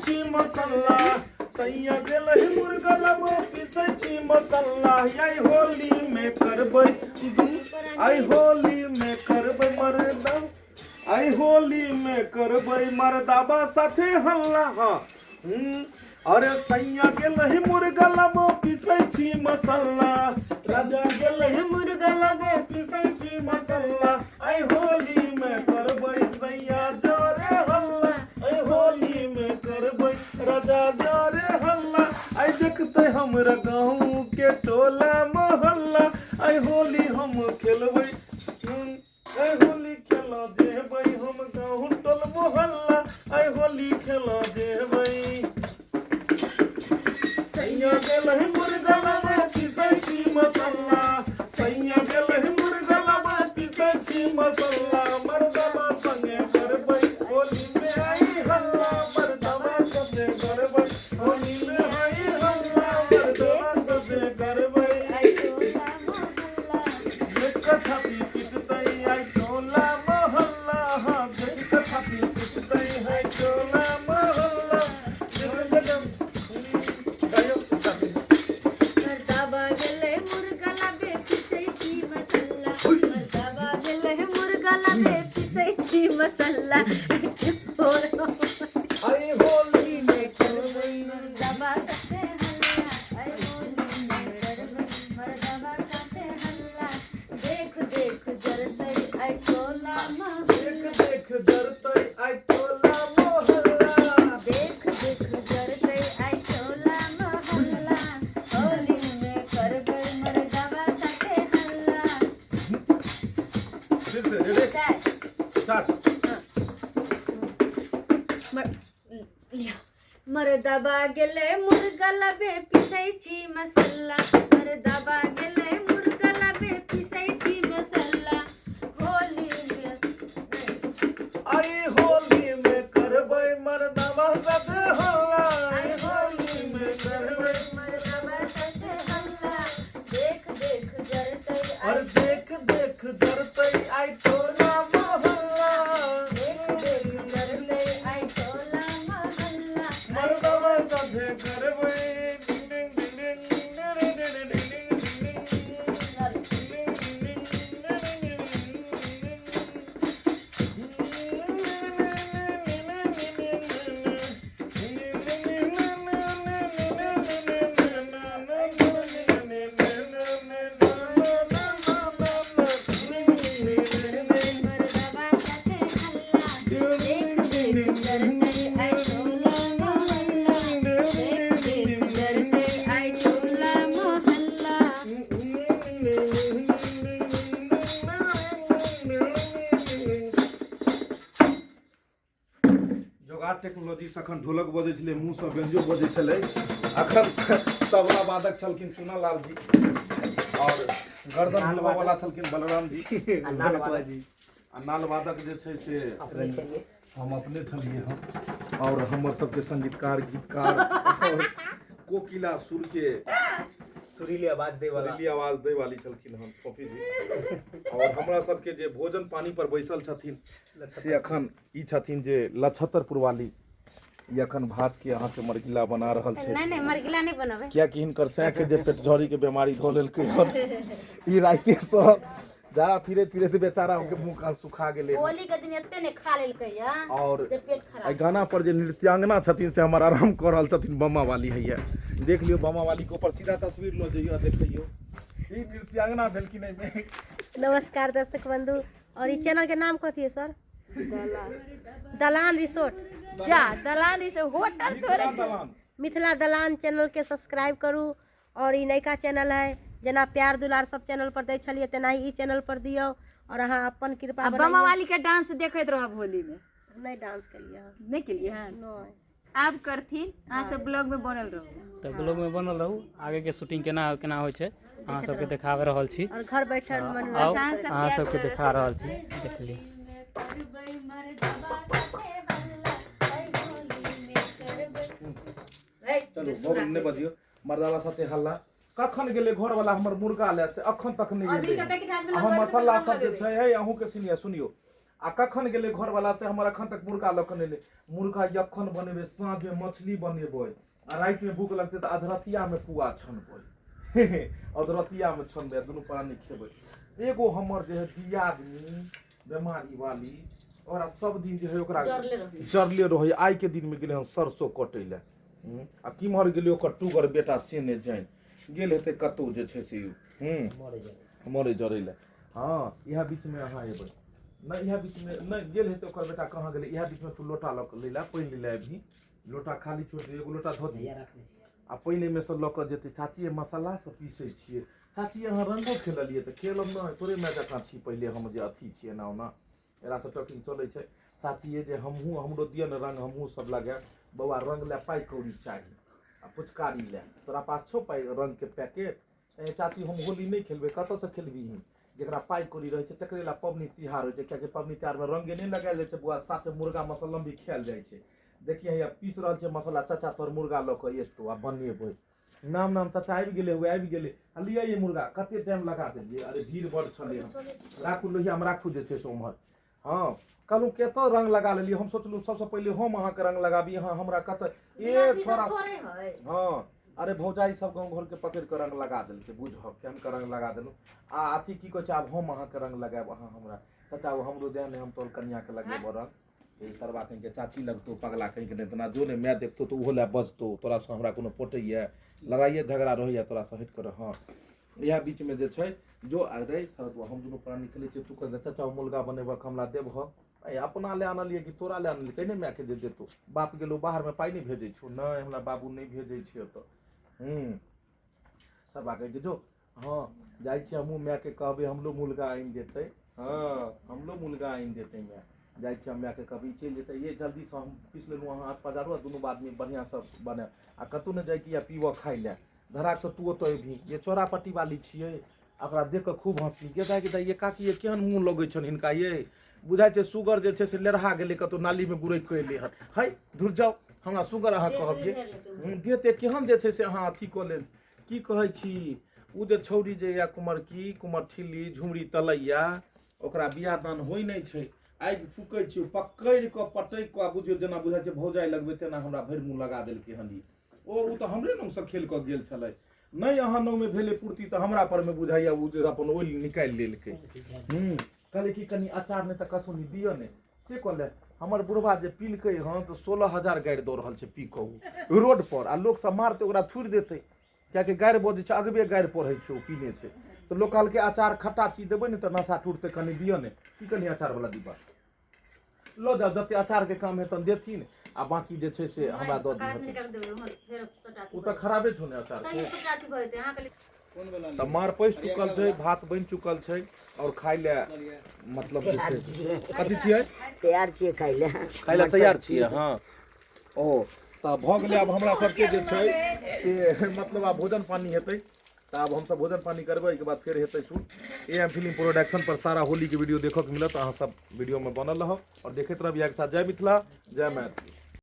छी मसल्ला। सैया गेलै मुर्गा लबो पीसै छी मसल्ला। आई होली में करबै, आई होली में करबै मरदा, आई होली में करबै मरदाबा साथे हल्ला। हाँ अरे सैया गेलै मुर्गा लबो पीसै छी मसल्ला। राजा गेलै मुर्गा लबो पीसै छी मसल्ला। आई होली में करबै सैया जोरे हल्ला। आई होली में करबै राजा जोरे हल्ला। आई देखते हमरा गाँव के टोला मोहल्ला। आई होली हम खेलबै, आई होली खेल जेबै हम गाँव टोल मोहल्ला। आई होली खेल जेबै। सैया गेलै मुर्गा लबो पीसै छी मसल्ला। सैया गेलै मुर्गा लबो पीसै छी मसल्ला। मर्दबा संगे करबै होली में आई हल्ला। मर्दबा संगे करबै होली में आई हल्ला। मर्दबा संगे करबै आई टोला मोहल्ला। देख कऽ छाती पिटतै आई टोला मोहल्ला। हाँ देख कऽ छाती पिटतै आई टोला मोहल्ला। गाइयो। मर्दाबा गेलै मुर्गा लाबे पीसै छी मसल्ला। मर्दाबा गेलै मुर्गा लाबे पीसै छी मसल्ला। आई होली में करबै मर्दाबा साथे हल्ला। आई होली में करबै मर्दाबा साथे हल्ला। देख देख जरतै आई टोला देख मोहल्ला। देख जरतै आई टोला मोहल्ला। देख देख जरतै आई टोला मोहल्ला। होली में करबै मर्दाबा साथे हल्ला। फिर से रेडी स्टार्ट। स्टार्ट। मर्दाबा गेलै मुर्गा लाबे पीसै छी मसल्ला। मर्दाबा गेलै मुर्गा लाबे पीसै छी मसल्ला। होली में आई होली में करबै मर्दाबा साथे हल्ला। आई होली में करबै मर्दाबा साथे हल्ला। देख देख जरतै और आई देख देख जरतै आई टोला मोहल्ला। देख देख जरतै आई टोला मोहल्ला। मर्दाबा साथे करबै डिंग डिंग डिंग डिंग डिंग डिंग डिंग डिंग डिंग डिंग डिंग डिंग। मर्दाबा साथे हल्ला। देख देख जरतै आई टोला मोहल्ला। देख देख जरतै आई टोला मोहल्ला। जोगाड़ टेक्नोलॉजी से अखन ढोलक बजै छलै, मुँहसँ व्यंजो बजै छलै। अखन तबला वादक छलखिन चुना लाल जी और गर्दन हिलबऽ वाला छलखिन बलराम जी आ नाल वादक जे छै से हम अपने छलियै हन। और हमर सबके संगीतकार, गीतकार और कोकिला सुर के सुरीली आवाज दै वाला, सुरीली आवाज दै वाली छलखिन हन फोफी जी। और हमरा सबके जे भोजन पानी पर बैसल छथिन से अखन ई छथिन जे लछतरपुर वाली, ई अखन भात के अहाँके मरगिला बना रहल छै। नहीं नहीं, मरगिला नहीं बनबै। कियाकि हिनकर सैं के जे पेटझड़ी के बीमारी धऽ लेलकै हन, ई राइते सँ जाड़ा फिरैत फिरैत बेचारा के मुँह कान सुखा गेलै। होली के दिन एते ने खा लेलकै या और जे पेट खराब। एहि गाना पर जे नृत्यांगना छथिन से हमर आराम कऽ रहल छथिन। बमा वाली हैया, देख लियौ बमा वाली के ऊपर सीधा तस्वीर लऽ जइयौ आ देखियौ ई नृत्यांगना भेलखिन एहिमे। नमस्कार दर्शक बंधु, और इस चैनल के नाम कथी है सर? दलान रिसोर्ट। जा दलान रिसोर्ट होटल थोड़े मिथिला छै। दलान। मिथिला दलान चैनल के सब्सक्राइब करू। और ई नयका चैनल है, जेना प्यार दुलार सब चैनल पर दै छलियै तेनाही ई चैनल पर दियौ और अहाँ अपन कृपा आ बनाइयौ। बमा वाली के डांस देखैत रहब होली में। नहीं डांस केलियै हम। नहीं केलियै हन? नहीं। आब करथिन, अहाँ सब ब्लॉग में बनल रहू। तऽ ब्लॉग में बनल रहू, आगे के शूटिंग केना केना होइ छै अहाँ सबके देखाबि रहल छी। और घर बैठल मनोरंजन। आउ अहाँ सब अहाँ प्यार सबके दुलार देखा रहल छी, देख लियौ। चलू बहुत नहि बजियौ। मर्दाबा साथे हल्ला कखन गेलै घर वाला हमर मुर्गा ले से अखन तक नहि अभी एलै। के पैकेट हाथ में आ हम लगबै तऽ मसाला कम सब जे लगेबै। छै है अहूँके सुनियो सुनियो। आ कखन गेलै घरवला से हमर अखन तक मुर्गा लऽ कऽ नहि एलै। मुर्गा जखन बनेबै, साँझमे मछली बनेबै आ रातिमे भूख लगतै तऽ अधरतियामे पुआ छनबै, अधरतियामे छनबै आ दुनू प्राणी खेबै। एगो हमर जे है दियादनी बेमारी वाली, ओकरा सब दिन जे है ओकरा जरले रहै। जरले रहै। आइ के दिनमे गेलै हन सरसों कटै लए। आ किम्हर गेलै ओकर टुगर बेटा से नहि जानि, गेल हेतै कतहु जे छै से मरे जरै लए। हँ, इएह बीचमे अहाँ एबै नहि, इएह बीचमे नहि गेल हेतै ओकर बेटा। कहाँ गेलै? इएह बीचमे तू लोटा लऽ कऽ लै लए, पानि लै लए अबही। लोटा खाली छोड़ि दे, एगो लोटा धऽ दिही आ पानि एहिमे सँ लऽ कऽ जेतै। चाची, मसाला सब पीसै छियै। चाची, अहाँ रङ्गो खेललियै तऽ खेलब नहि, तोरे माय जकाँ छी पहिले हम जे अथी छी एना ओना एकरा सब टॉकिंग चलै छै। चाची, जे हमहूँ, हमरो दिअ ने रङ्ग, हमहूँ सब लगायब। बौआ, रङ्ग लए पाइ कौड़ी चाही आ पुचकारी लए तोरा पास छौ पाइ रङ्गके पैकेट? ए चाची, हम होली नहि खेलबै। कतऽसँ खेलबही? जकरा पाइ कौड़ी रहै छै तकरे लए पबनी तिहार होइ छै, किएकि पबनी तिहारमे रङ्गे नहि लगायल जाइ छै बौआ, साथे मुर्गा मसल्लम भी खायल जाइ छै। देखिए, हैया पीस रहल छै मसाला। चाचा तोहर मुर्गा लऽ कऽ एतौ आ बनेबै। नाम नाम चाचा आबि गेलै, हुए आबि गेलै। आ लिअ ये मुर्गा, कते टाइम लगा देलियै? अरे भीड़ बड़ छलै हन। राखू, लोहियामे राखू जे छै से ओम्हर। हँ, कहलहुँ कतऽ रङ्ग लगा लेलियै? हम सोचलहुँ सबसँ पहिले हम अहाँके रङ्ग लगाबी, अहाँ हमरा कतऽ ए छोड़ा। छोड़े है। हँ, अरे भौजाई सब गाँव घरके पकड़ि कऽ रङ्ग लगा देलकै। बुझह केहन के रङ्ग लगा देलहुँ। आ अथी की कहै छै, आब हम अहाँके रङ्ग लगायब, अहाँ हमरा। चाचा, ओ हमरो दए ने, हम तोहर कनियाँके लगेबो रङ्ग। ई सरबा कहींके चाची लगतौ, पगला कहींके नहि। तेना जो ने, माय देखतौ तऽ ओहो लए बजतौ। तोरासँ हमरा कोनो पटैए? लड़ाइए झगड़ा रहैए तोरासँ, हटि कऽ रह। हँ, इएह बीचमे जे छै जो अरे शरद, हम दुनू प्राणी खेलै छियै। तू कहै चाचा, मुर्गा बनेबक, हमरा देबह। ए अपना लए आनलियै कि तोरा लए आनलियै? कहि ने मायके जे देतौ। बाप गेलौ बाहरमे, पाइ नहि भेजै छौ? नहि, हमरा बाबू नहि भेजै छै ओतऽ। सरबा कहै छै जो। हँ, जाइ छियै हमहूँ, मायके कहबै हमरो मुर्गा आनि देतै। हँ, हमरो मुर्गा आनि देतै माय। जाइ छियै हम, मायके कहबै, ई चलि जेतै। ये जल्दीसँ हम पीस लेलहुँ, अहाँ हाथ पजारू आ दुनू आदमी बढ़िआँसँ बनायब। आ कतहु नहि जाइ कि पीबऽ खाइ लए धड़ाकसँ तू ओतऽ अयबही। ये चौरापट्टी वाली छियै, ओकरा देख कऽ खूब हँसली। गे दाइ, गे दाइ, ये काकी, ये केहन मुँह लगै छनि हिनका? ये बुझाइ छै सुगर जे छै से लेरहा गेलै, कतहु नालीमे गुरकि कऽ एलै हन। हइ धुर जाउ, हमरा सुगर अहाँ कहलियै? देह केहन जे छै से अहाँ अथी कऽ लेल। की कहै छी, ओ जे छौड़ी जे यऽ कुमरकी कुमरठिल्ली झुमरी तलैया, ओकरा बियाह दान होइ नहि छै। आगि फूकै छी, पकड़ि कऽ पटकि कऽ बुझियौ जेना बुझाइ छै भौजाइ लगबै तेना हमरा भरि मुँह लगा देलकै हन। ई ओ तऽ हमरे नामसँ खेल कऽ गेल छलै। नहि, अहाँ नाममे भेलै पूर्ति तऽ हमरा परमे बुझाइए ओ जे अपन ओइल निकालि लेलकै। कहलै कि कनि अचार नहि तऽ कसौनी दिअ ने, से कहले। हमर बुढ़बा जे पीलकै हँ तऽ 16,000 गारि दऽ रहल छै पी कऽ ओ रोड पर। आ लोकसब मारतै ओकरा, थुड़ि देतै, किएकि गारि बजै छै, अगबे गारि पढ़ै छै। ओ पीने छै तऽ लोक कहलकै अचार खट्टा चीज देबै ने तऽ नशा टूटतै, कनि दिअ ने। की कनि अचारवला डिब्बा लऽ जाउ, जते अचारके काम हेतनि देथिन आ बाँकी जे छै से हमरा दऽ दिहथिन। ओ तऽ खराबे छौ ने अचार। तऽ मार पसि चुकल छै, भात बनि चुकल छै आओर खाइ लए मतलब जे छै कथी छियै? तैयार छियै खाइ लए। खाइ लए तैयार छियै। हँ, ओ तऽ भऽ गेलै। आब हमरा सबके जे छै से मतलब आब भोजन पानी हेतै, तऽ आब हमसब भोजन पानी करबै, एहिके बाद फेर हेतै shoot. A M film production पर सारा होलीके वीडियो देखऽके मिलत। अहाँ सब वीडियोमे बनल रहब आओर देखैत रहब। इएहके साथ जय मिथिला, जय मैथिली।